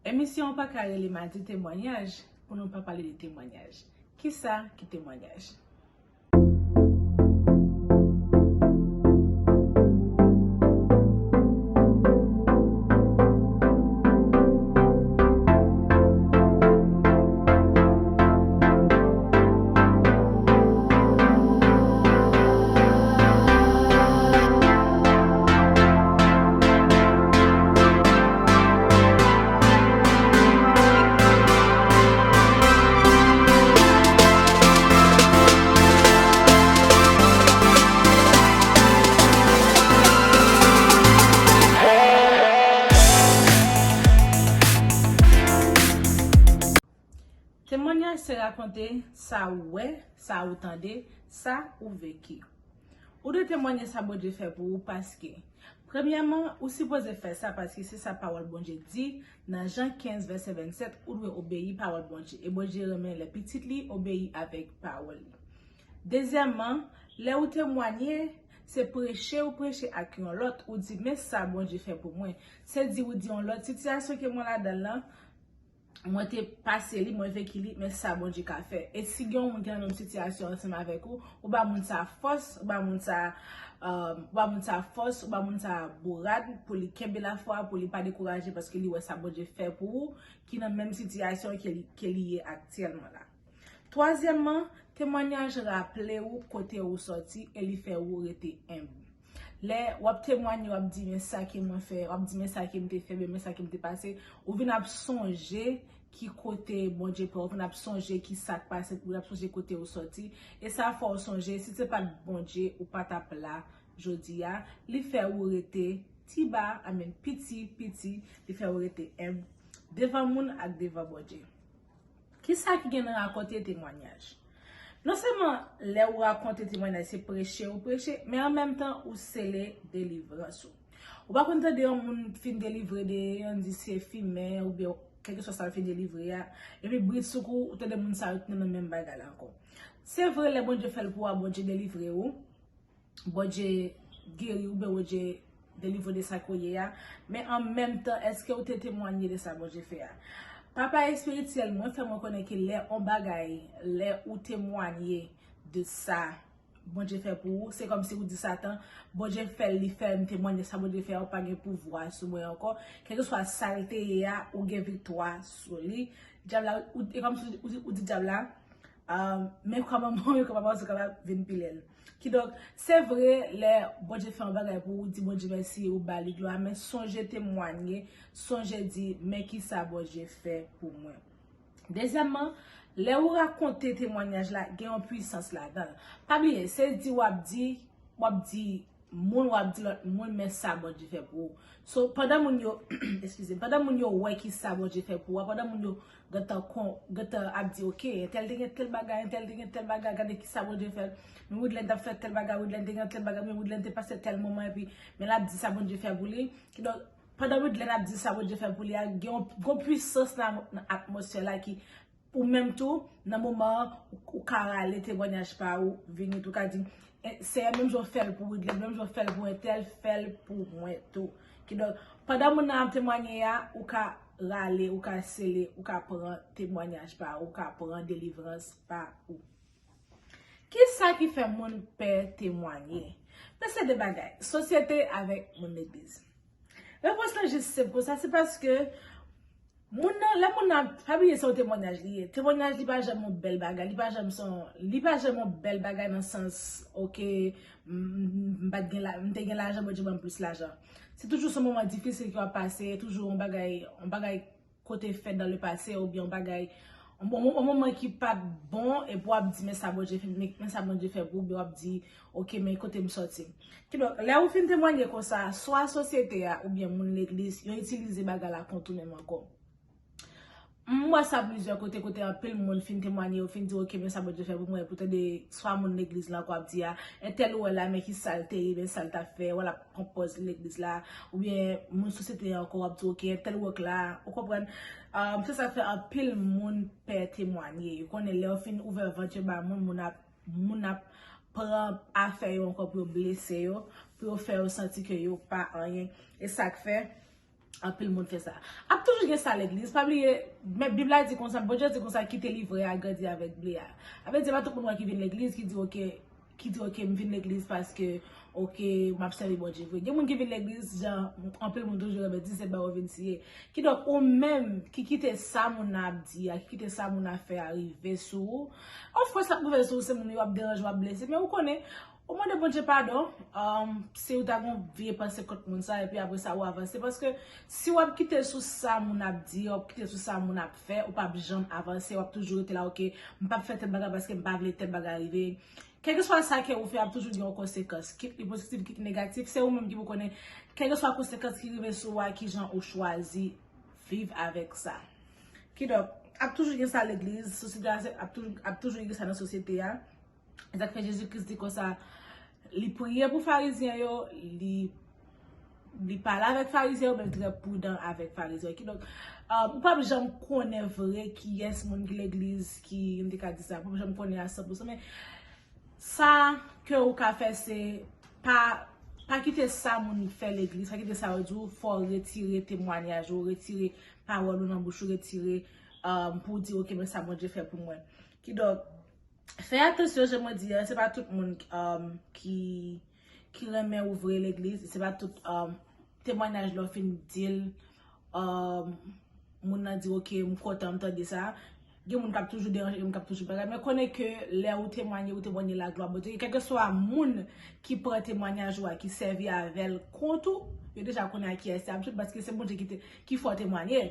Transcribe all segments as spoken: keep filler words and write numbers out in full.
Emisyon an pa ka rele Madi Temwanyaj pou nou pa pale de temwanyaj. Kisa ki temwanyaj? Temwanyaj se rakonte sa ou wè, sa ou tande, sa ou veki. Ou dwe temwanye sa Bondye fè pou ou paske, premyèman, ou sipoze fè sa paske se sa pawòl Bondye di nan Jan kenz vèsè vennsèt, ou dwe obeyi pawòl Bondye. E Bondye renmen lè pitit li obeyi avèk pawòl li. Dezyèmman, lè ou temwanye, se preche ou preche ak yon lòt, ou di, men sa Bondye fè pou mwen. Se di ou di yon lòt sitiyasyon ke mwen ladan l lan, mwen te pase li, mwen veki li, men sa Bondye ka fè. E si gen yon moun ki nan menm sitiyasyon ansanm avèk ou, ou ba moun sa fòs, ou ba moun sa, euh, ou ba moun sa fòs, ou ba moun sa bourad pou li kenbe lafwa, pou li pa dekouraje paske li wè sa Bondye fè pou ou, ki nan menm sitiyasyon ke li, ke li ye aktyèlman la. Twazyèmman, temwanyaj raple ou kote ou sòti e li fè ou rete enb. Lè w ap temwanye, w ap di, men sa ke mwen fè, w ap di, men sa ke m te fè, men sa ke m te pase, ou vin ap sonje ki kote Bondye pran, ou vin ap sonje ki sa k pase, ou vin ap sonje kote ou sòti. E sa fè w sonje, si se pa t Bondye, ou pa t ap la jodi a. Li fè ou rete ti ba, I mean, piti, piti, li fè ou rete enb devan moun ak devan Bondye. Kisa ki gen nan rakonte temwanyaj? Non sèlman lè ou rakonte temwanyaj, se preche ou preche, men an menm tan ou sele delivrans ou. Ou pa konn tande yon moun fin delivre de, yon di se fimen, oubyen kèlkeswa sa l fin delivre a, epi bridsoukou, ou tande moun sa yo tounen nan menm bagay la ankò. Se vre, lè Bondye fè l pou ou a, Bondye delivre ou, Bondye geri ou, oubyen Bondye delivre de sa ke w ye a, men an menm tan, èske ou te temwanye de sa Bondye fè a? Papa espirityèl mwen fè mwen konnen ke lè on bagay, lè ou temwanye de sa Bondye fè pou ou, se kòmsi ou di Satan, Bondye fè l, li fè l, m temwanye sa Bondye fè a, ou pa gen pouvwa sou mwen ankò. Kèlkeswa sa l te ye a, ou gen viktwa sou li. Dyab la, ou, e kòmsi ou, ou, ou di dyab la, Ah, men kòman, men kòman pastè kapab vin pi lèl. Kidonk, se vre, lè Bondye fè yon bagay pou ou, ou di Bondye mèsi, ou ba li glwa, men sonje temwanye, sonje di, men kisa Bondye fè pou mwen. Dezyèmman, lè ou rakonte temwanyaj la, gen yon pwisans ladan l. Pa bliye, se di w ap di, w ap di, moun w ap di lòt moun, men sa Bondye fè pou ou. So, pandan moun yo, eskize m, pandan moun yo wè ki sa Bondye fè pou ou, pandan moun yo gentan kon, gentan ap di, oke, entèl te gen tèl bagay, entèl te gen tèl bagay, gade ki sa Bondye fè. Men Woodline t ap fè tèl bagay, Woodline te gen tèl bagay, men Woodline te pase tèl moman, epi, men l ap di sa Bondye fè pou li. Kidonk, pandan Woodline ap di sa Bondye fè pou li a, gen yon, gen yon pwisans nan, nan atmosfè la ki Ou menm tou, nan moman an, ou, ou ka rale temwanyaj pa ou, vini tou, ou ka di, "Eh, Seyè, menm jan w fè l pou Woodline, menm jan w fè l pou entèl, fè l pou mwen tou." Kidonk, pandan moun nan ap temwanye a, ou ka rale, ou ka sele, ou ka pran temwanyaj pa ou, ou ka pran delivrans pa ou. Kisa ki fè moun pè temwanye? Men se de bagay, sosyete avèk moun legliz. Repons lan jis senp konsa, se paske moun nan, lè moun nan, pa bliye se yon temwanyaj li ye. Temwanyaj li pa janm yon bèl bagay, li pa janm se yon, li pa janm yon bèl bagay nan sans, oke, m, m, m pa t gen la, m te gen lajan, Bondye ban m plis lajan. Se toujou se yon moman difisil ke w ap pase, toujou yon bagay, yon bagay kote fèt dans le passé oubyen yon bagay, yon, yon, yon moman ki pa t bon, epi w ap di, men sa Bondye fè, men, men sa Bondye fè pou ou, oubyen w ap di, oke, men kote m sòti. Kidonk, lè ou fin temwanye konsa, swa sosyete a oubyen moun legliz, yo itilize bagay la kont ou menm ankò. M wè sa plizyè kote, kote anpil moun fin temwanye, yo fin di, oke, men sa Bondye fè pou mwen, epi w tande swa moun legliz la ankò ap di a, entèl ou wè la, men ki sa l te ye, men sa l t ap fè, w ap pran pòz legliz la, oubyen moun sosyete a ankò ap di, oke, entèl wòk la, ou konprann? Um, se sa k fè anpil moun pè temwanye. Yo konnen lè yo fin ouvè vant yo ba moun, moun ap, moun ap pran afè yo ankò pou yo blese yo, pou yo fè yo santi ke yo pa anyen. E sa k fè, Anpil moun fè sa. Ap toujou gen sa legliz. Pa bliye, men Bib la di konsa, Bondye di konsa, kite livre a grandi avèk ble a. Sa vle di, pa tout moun ki vin legliz ki di, oke, ki di, oke, m vin legliz paske, oke, m ap sèvi Bondye vre. Gen moun ki vin legliz, jan anpil moun toujou renmen di, se ba yo vin siye. Kidonk, ou menm ki kite sa moun nan ap di a, ki kite sa moun nan ap fè a rive sou ou, of course, l ap rive sou ou, se moun yo ap deranje, w ap blese. Men ou konnen, ou mande Bondye padon, um, si ou ta gen vye panse kont moun sa, epi apre sa, ou avanse. Paske si w ap kite sou sa moun ap di, w ap kite sou sa moun ap fè, ou p ap janm avanse, w ap toujou rete la, oke, m p ap fè tèl bagay paske m pa vle tèl bagay rive. Kèlkeswa sa ke ou fè, ap toujou gen yon konsekans. Kit li pozitif, kit li negatif, se ou menm ki pou konnen. Kèlkeswa konsekans ki rive sou ou a, ki jan ou chwazi viv avèk sa. Kidonk, ap toujou gen sa legliz, sosyete a, ap toujou, ap toujou gen sa nan sosyete a. Se sa k fè Jezi Kris di konsa, li priye pou Farizyen yo, li, li pale avèk Farizyen yo, men li trè pridan avèk Farizyen yo. Kidonk, uh, ou p ap janm konnen vre kiyès moun ki legliz, ki, m te ka di sa, ou p ap janm konnen a san pousan, men sa ke ou ka fè, se pa, pa kite sa moun fè legliz, pa kite sa yo di w, fò w retire temwanyaj ou, retire pawòl ou nan bouch ou, retire, um, pou w di, oke, men sa Bondye fè pou mwen. Kidonk, fè atansyon, jan mwen di a, se pa tout moun, um, ki, ki renmen ouvri legliz, se pa tout, um, temwanyaj lè w fin di l, um, moun nan di, oke, m kontan, m tande sa. Gen moun k ap toujou deranje, gen moun k ap toujou bagay. Men konnen ke lè ou temwanye, ou temwanye laglwa Bondye. Kèlkeswa moun ki pran temwanyaj ou a, ki sèvi avè l kont ou, yo deja konnen a kiyès se ap jwenn, paske se Bondye ki te, ki fè w temwanye.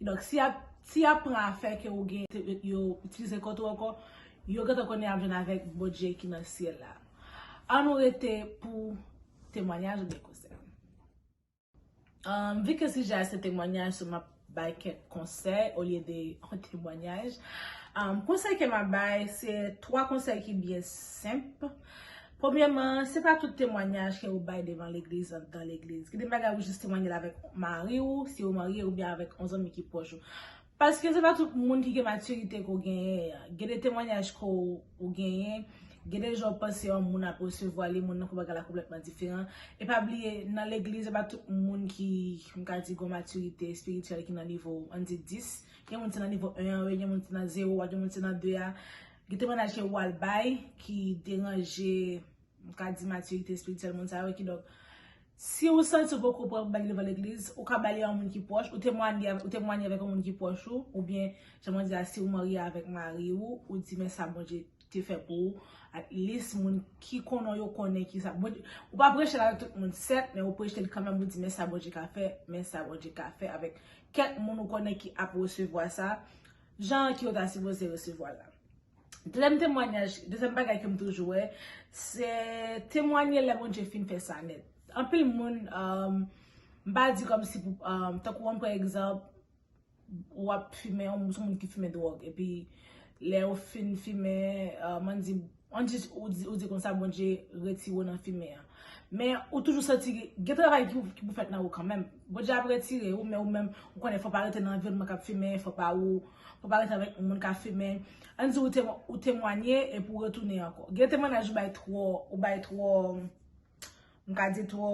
Donk, si y ap, si y ap pran afè ke ou gen, yo itilize kont ou ankò, yo gentan konnen y ap jwenn avèk Bondye ki nan syèl la. Ann nou rete pou temwanyaj oubyen konsèy. Um, vi ke sijè a se temwanyaj, so m ap bay kèk konsèy olye de yon temwanyaj. Um, konsèy ke m ap bay, se twa konsèy ki byen senp. Premyèman, se pa tout temwanyaj ke ou bay devan legliz, anndan legliz. Gen de bagay ou jis temwanye l avèk mari w, si ou marye, oubyen avèk yon zanmi ki pwòch ou. Paske se pa tout moun ki gen matirite ke w genyen an. Gen de temwanyaj ke w, ou genyen, gen de jan w panse yon moun ap resevwa li, moun nan fè bagay la konplètman diferan. E pa bliye, nan legliz, se pa tout moun ki, m ka di, gen matirite espirityèl ki nan nivo, ann di dis. Gen moun se nan nivo en an, gen moun se nan zewo a, gen moun se nan de a. Gen temwanyaj ke w al bay ki deranje, m ka di, matirite espirityèl moun sa yo, kidonk, si ou santi ou poko prè pou ba li devan legliz, ou ka ba li a yon moun ki pwòch, ou temwanye, ou temwanye avèk yon moun ki pwòch ou, oubyen, jan mwen di a, si ou marye avèk mari ou, ou di, men sa Bondye te fè pou ou, at least moun ki konnen w yo konnen ki sa. Bondye, ou pa preche l avèk tout moun, sèt, men ou preche l kanmenm, ou di, men sa Bondye ka fè, men sa Bondye ka fè avèk kèk moun ou konnen ki ap resevwa sa, jan ki yo ta sipoze resevwa l la. Dezyèm temwanyaj, dezyèm bagay ke m toujou wè, se temwanye lè Bondye fin fè sa nèt. Anpil moun, um, m pa di kòmsi pou, um, tankou ann pran egzanp, w ap fimen, yon moun, se yon moun ki fimen dwòg, epi lè w fin fimen, um, ann di, ann di, ou di, ou di konsa, Bondye retire w nan fimen an. Men ou toujou santi gen travay ki, ki pou fèt nan ou kanmenm. Bondye ap retire ou, men ou menm, ou konnen fò w pa rete nan anviwònman k ap fimen, fò w pa ou, fò w pa rete avèk moun k ap fimen. Ann di ou te, ou temwanye epi ou retounen ankò. Gen temwanyaj ou bay twò, ou bay twò, m ka di twò,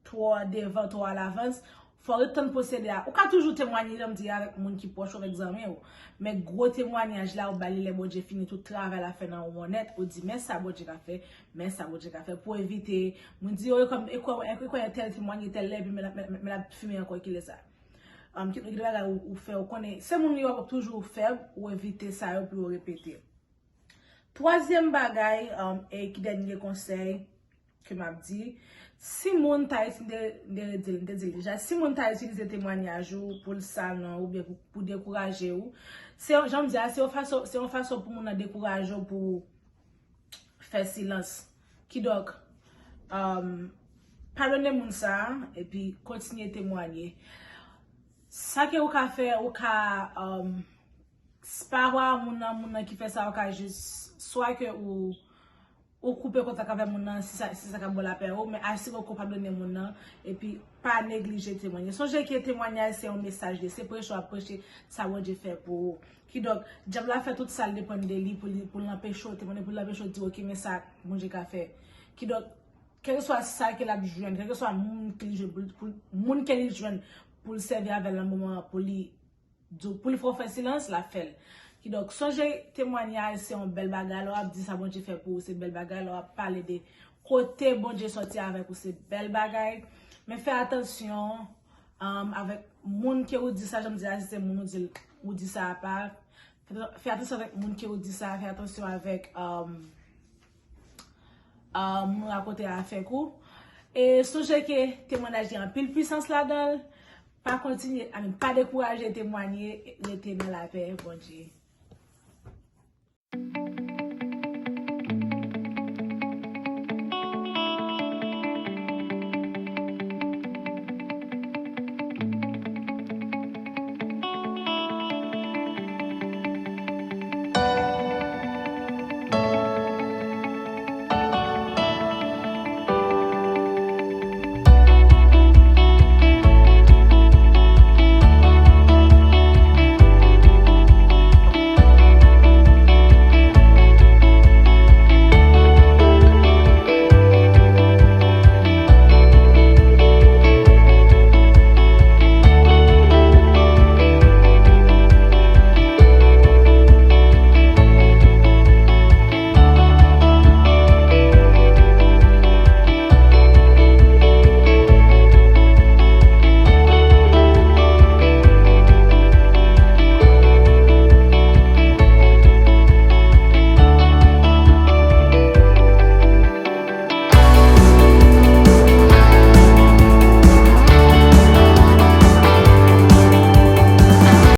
twò devan, twò alavans. Fò w ret tann pwosedi a. Ou ka toujou temwanye, jan m di, avèk moun ki pwòch ou, avèk zanmi w. Men gwo temwanyaj la, ou ba li lè Bondye fini tout travay l ap fè nan ou an nèt, ou di, men sa Bondye ka fè, men sa Bondye ka fè. Pou evite, moun di, o, e kòm, e kòm, e kòm tèl temwanye tèl lè, epi men l ap, men, men, men l ap fimen ankò, kilè sa. Um, ki, ki bagay ou, ou fè, ou konnen, se moun yo ap toujou fè, ou evite sa yo pou yo repete. Twazyèm bagay, um, e ki dènye konsèy, ke m ap di, si moun ta itilize, m te di l, m te di l deja, si moun ta itilize temwanyaj ou pou l sal non oubyen pou, pou dekouraje ou, se yon, jan m di a, se yon fason, se yon fason pou moun nan dekouraje w pou fè silans. Kidonk, um, padone moun sa a, epi kontinye temwanye. Sa ke ou ka fè, ou ka, um, s-, pa rapò a moun nan, moun nan ki fè sa, ou ka jis, swa ke ou, ou koupe kontak avè moun nan, si sa, si sa ka ba w lapè ou, men asire w ke w padone moun nan, epi pa neglije temwanye. Sonje ke temwanyaj se yon mesaj li ye, se preche w ap preche sa Bondye fè pou ou. Kidonk, dyab la fè tout sa l depann de li pou li, pou l anpeche w temwanye, pou l anpeche w di, oke, men sa Bondye ka fè. Kidonk, kèlkeswa sa ke l ap jwenn, kèlkeswa moun ke li jwenn, pou, pou, moun ke li jwenn pou l sèvi avè l nan moman an, pou li, pou li fè w fè silans, l ap fè l. Kidonk, sonje temwanyaj se yon bèl bagay. Lè w ap di sa Bondye fè pou ou, se bèl bagay. Lè w ap pale de kote Bondye sòti avèk ou, se bèl bagay. Men fè atansyon um, avèk moun ke ou di sa, jan m di la, si se moun ou di, ou di sa a pa. Fè, fè atansyon avèk moun ke ou di sa, fè atansyon avèk um, um, moun ou rakonte avèk ou. E sonje ke temwanyaj gen anpil pwisans ladan l. Pa kontinye, I mean, pa dekouraje temwanye, rete nan lapè Bondye.